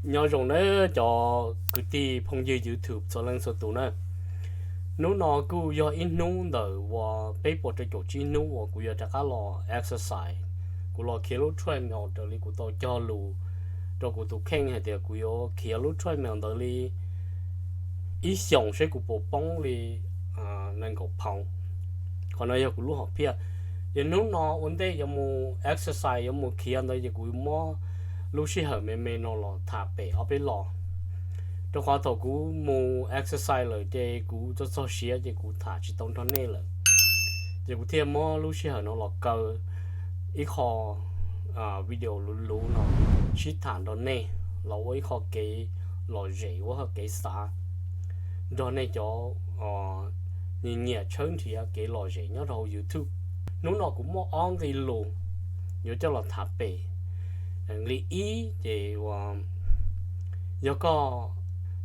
Nyob zoo nawb cov kwv tij phooj ywg YouTube txhua leej txhua tus na. Hnub no kuj yog ib hnub ntawm uas peb puas rau caum tsib hnub uas kuv yuav rov qab los exercise. Kuv los khiav lub treadmill raws li kuv tau cog lus rau kuv tus kheej hais tias kuv yuav khiav lub treadmill ntawd li ib xyoos seb kuv puas poob li nees nkaum pound. Qhov no yog kuv lub hom phiaj. Ces hnub no ua ntej yuav mus exercise yuav mus khiav ntawd ces kuv muab lub sij hawm me me no los tham pem ob peb los, rau qhov thaum kuv mus exercise lawm ces kuv txog txog siav ces kuv tham tsis tau nrog nej lawm. Ces kuv thiaj muab lub sij hawm no los kaw ib qho video luv luv no sib tham nrog nej los ua ib qho kev lom zem ua kev xav nrog nej cov nyiam nyiam tshawb nrhiav kev lom zem nyob rau hauv YouTube. Hnub no kuv muaj ob nqe lus yuav coj los tham pem. Nqe ib ces ua yog koj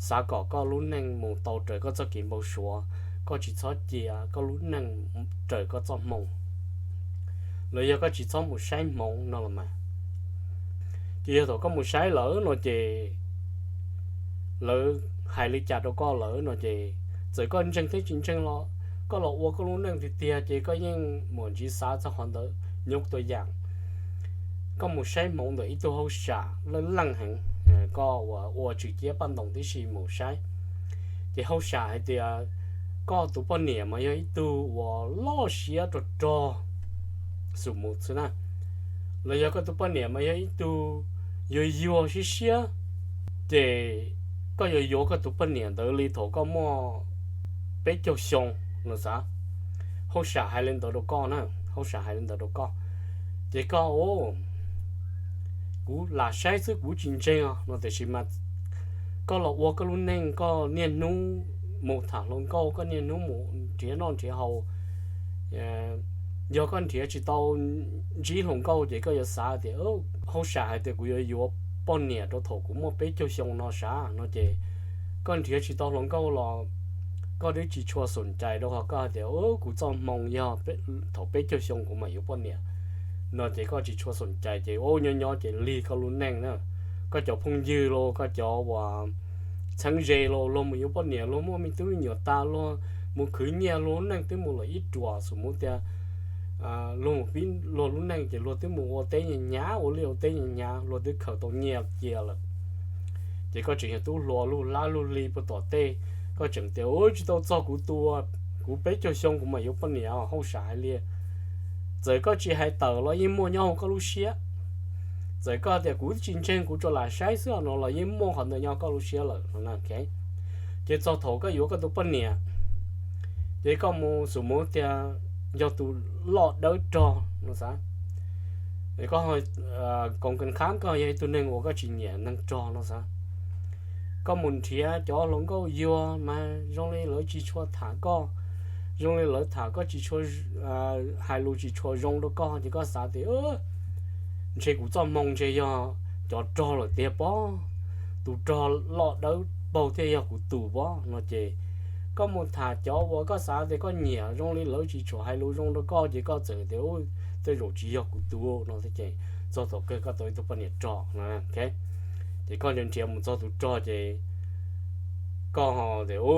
xav kom koj lub neej mus tau raws koj txoj kev npau suav, koj tsis txhob cia koj lub neej raws koj txoj hmoo, los yog koj tsis txhob mus saib hmoov no los mas. Ces yog thaum koj mus saib lawm no ces lawv hais li cas rau koj lawm no ces txawm koj ntseeg thiab tsis ntseeg los koj los ua koj lub neej tiag tiag ces koj yeej muaj ntsis xav txog qhov ntawd. Nyuj tua yam, koj mus saib hmoov ntawm ib tug hauj sam leej leej heev, koj ua ua tswm ciab paj ntoos tib si mus saib, ces hauj sam hais tias koj tus poj niam mas yog ib tug uas loj siab rog rog, xus mus xwb na, los yog koj tus poj niam mas yog ib tug yuag yuag siab siab, ces koj yuav yuav koj tus poj niam ntawd li thaum koj muaj peb caug xyoo no xav. Hauj sam hais li ntawd rau koj na, hauj sam hais li ntawd rau koj, ces koj, kuv lam saib xwb kuv tsis ntseeg os no tiam sis mas koj los ua koj lub neej, koj niaj hnub mus tham hluas nkauj, koj niaj hnub mus nrhiav noj nrhiav haus, yog koj nrhiav tsis tau ntsib hluas nkauj ces koj yuav xav tias hauj sam hais tias kuv yuav yuav poj niam rau thaum kuv muaj peb caug xyoo no sav no ces koj nrhiav tsis tau hluas nkauj los koj twb tsis tshua xom cai rau qhov koj hais tias kuv txoj hmoo yog thaum peb caug xyoo kuv mam yuav poj niam no ces koj tsis tshua xom cai ces ua nyob nyob ces lig koj lub neej na. Koj cov phooj ywg los koj cov uas txheeb ze los luag mus yuav poj niam, luag muaj me tub me nyuam tas, luag mus khwv nyiaj, luag lub neej twb mus lawm ib ruam, xus mus tias luag mus pib luag lub neej ces luag twb mus ua teb nya hnyav, ua liaj ua teb nya hnyav, luag twb khaws tau nyiaj cia lawm. Ces koj tseem yog tub hluas lug lab lug hli puag tom tej, koj tseem tias tsis tau txog kuv tus, kuv peb caug xyoo kuv mam yuav poj niam, hauj sam hais li. Txawm koj tsis hais tawm los yeej muaj nyob hauv koj lub siab. Txawm koj tias kuv tsis ntseeg kuv tsuas lam saib xwb no los yeej muaj qhov ntawd nyob koj lub siab lawm no. Ces txog thaum koj yuav koj tus poj niam, ces koj mus xus mus tias yog tus loj dawb rog no xav, koj koom kas khab koj yog ib tug neeg uas koj tsis nyiam neeg rog no xav, koj mus nrhiav cov hluas nkauj yuag mas zoo li lawv tsis tshua tham koj, zoo li lawv tham koj tsis tshua, hais lus tsis tshua zoo rau koj ces koj xav tias ntshe kuv txoj hmoo ntshe yog cov rog lawm tiag pob, tus rog loj dawb paug thiaj yog kuv tus pob no ces koj mus tham cov uas koj xav tias koj nyiam zoo li lawv tsis tshua hais lus zoo rau koj ces koj txawm tias tej zaum tsis yog kuv tus no thiab ces txog thaum kawg koj tau ib tug poj niam rog no. Ces koj nrhiav nrhiav mus txog tus rog ces koj ho tias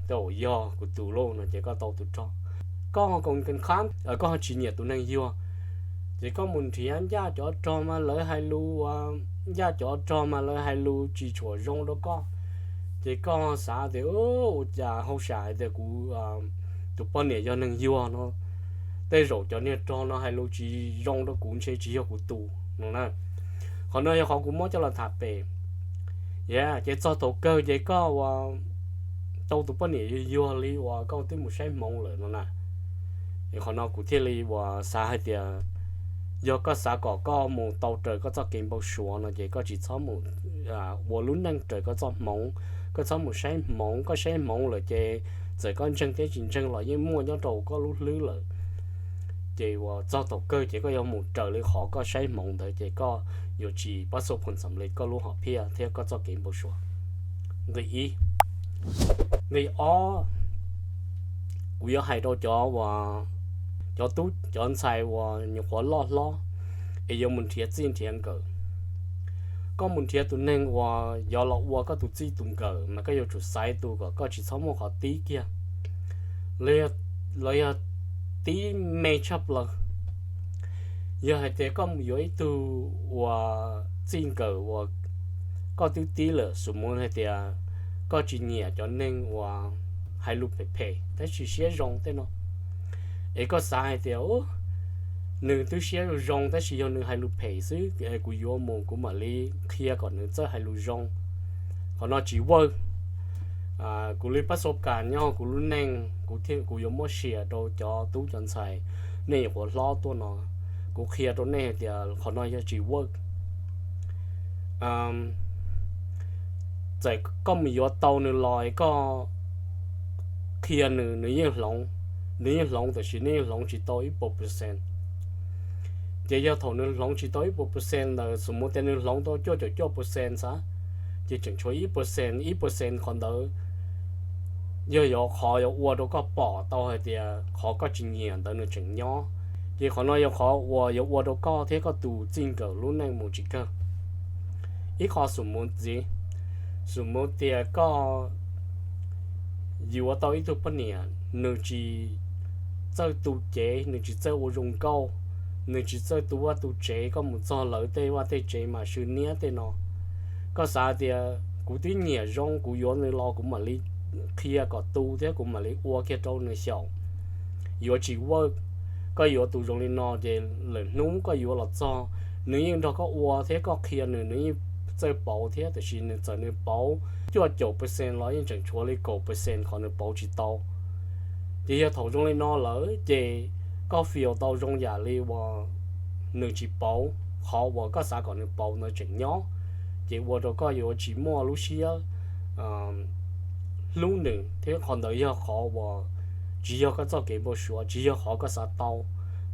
tej zaum yog kuv tus lauj no ces koj tau tus rog. Koj ho koom kas khab, koj ho tsis nyiam tus neeg yuag, ces koj mus nrhiav ncaj cov rog mas lawv hais lus, ncaj cov rog mas lawv hais lus tsis tshua zoo rau koj, ces koj xav tias ua cas hauj sam hais tias kuv tus poj niam yog neeg yuag no, tej zaum cov niag rog no hais lus tsis zoo rau kuv ntshe tsis yog kuv tus no na. Qhov no yog qhov kuv muab coj los tham pem. Ces txog thaum kawg ces koj ua tau tus poj niam yuag yuag li uas koj twb mus saib hmoov lawm no na. Qhov no kuv thiaj li uas xav hais tias yog koj xav kom koj mus tau raws koj txoj kev npau suav no ces koj tsis txhob mus ua lub neej raws koj txoj hmoov, koj txhob mus saib hmoov, koj saib hmoov lawm ces txawm koj ntseeg thiab tsis ntseeg los yeej muaj nyob rau koj lub hlwb lawm. Ces uas txog thaum kawg ces koj yuav mus raws li qhov koj saib hmoov ntawd ces koj yuav tsis pab xo phom txom li koj lub hom phiaj thiab koj txoj kev npau suav. Nqe ib. Nqe ob, kuv yuav hais rau cov uas, cov tub cov ntxhais uas nyuam qhuav loj hlob es yuav mus nrhiav txij nrhiav nkawm. koj mus nrhiav tus neeg uas yuav los ua koj tus txij tus nkawm mas koj yuav tsum xaiv tus kom koj tsis txhob muaj qhov tib kiag los yog tib me tshaj plaws. Yog hais tias koj mus yuav ib tug uas txij nkawm uas koj twb tib lawm, xu mus hais tias koj tsis nyiam cov neeg uas hais lus phem phem tab sis siab zoo tej no, es koj xav hais tias nws twb siab zoo zoo tab sis yog nws hais lus phem xwb, kuv yuav mus kuv mam li qhia kom nws txawj hais lus zoo. Qhov no tsis work. Kuv li pab xo kas nyob kuv lub neej, kuv thiab kuv yuav muab share rau cov tub cov ntxhais, nej nyuam qhuav hlob tuaj no, kuv qhia rau nej hais tias qhov no yog tsis work. Txawm koj mus yuav tau nws los, koj qhia nws, nws yeej hloov, nws yeej hloov, tab sis nws yeej hloov tsis tau ib puas percent. Ces yog thaum nws hloov tsis tau ib puas percent ntawd, xu mus tias nws hloov tau cuaj caum cuaj percent xav, ces tseem tshuav ib percent, ib percent qhov ntawd yog yuav qhov yuav ua rau koj pom tau hais tias qhov koj tsis nyiam ntawd nws tseem nyob. Ces qhov no yog qhov uas yuav ua rau koj thiab koj tus txij nkawm lub neej mus tsis kawg. Ib qho xu mus ntxiv, xu mus tias koj yuav tau ib tug poj niam nws tsis txawj tu cev, nws tsis txawj ua zoo nkauj, nws tsis txawj tu vaj tu tsev, koj mus txog lawv tej vaj tej tsev mas sw niab tej no, koj xav tias kuv twb nyiam zoo, kuv yuav nws los kuv mam li qhia kom tu thiab kuv mam li ua kiag rau nws xyaum. Yuav tsis work. Koj yuav tus zoo li no ces lwm hnub koj yuav los txog, nws yeej nrog koj ua thiab koj qhia nws, nws yeej txawj pauv thiab, tab sis nws txawm nws pauv cuaj caum percent los yeej tseem tshuav li kaum percent qhov nws pauv tsis tau. Ces yog thaum zoo li no lawm ces koj feel tau zoo yam li uas nws tsis pauv, qhov uas koj xav kom nws pauv ntawd tseem nyob, ces ua rau koj yuav tsis muaj lub siab hlub nws thiab qhov ntawd yog qhov uas tsis yog koj txoj kev npau suav, tsis yog qhov koj xav tau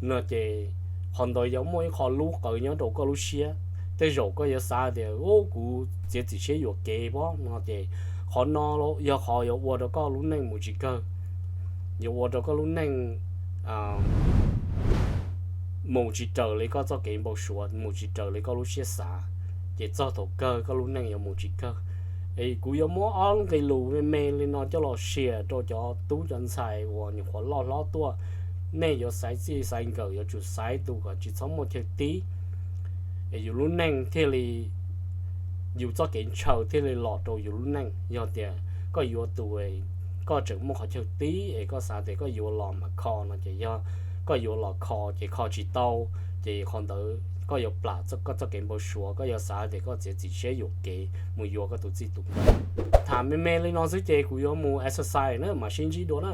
no ces qhov ntawd yuav muaj ib qho lub qawv nyob rau koj lub siab. Tej zaum koj yuav xav tias, u, kuv txiav txim siab yuam kev pob no ces qhov no yog qhov yuav ua rau koj lub neej mus tsis kawg, yuav ua rau koj lub neej mus tsis raws li koj txoj kev npau suav, mus tsis raws li koj lub siab xav, ces txog thaum kawg koj lub neej yuav mus tsis kawg. Es kuv yuav muab ob nqe lus me me li no coj los share rau cov tub cov ntxhais uas nyuam qhuav loj hlob tuaj, nej yuav xaiv txij xaiv nkawm yuav tsum xaiv tus kom tsis txhob muaj chaw tib, es yus lub neej thiaj li, yus txoj kev ntshaw thiaj li los rau yus lub neej. Yog tias koj yuav tus koj tseem muaj qhov chaw tib es koj xav tias koj yuav los mas kho no ces yog koj yuav los kho ces kho tsis tau, ces qhov ntawd koj yuav plam koj txoj kev npau suav, koj yuav xav tias koj txiav txim siab yuam kev mus yuav koj tus txij tus nkawm. Tham me me li no xwb ces kuv yuav mus exercise na, mam sib ntsib dua na.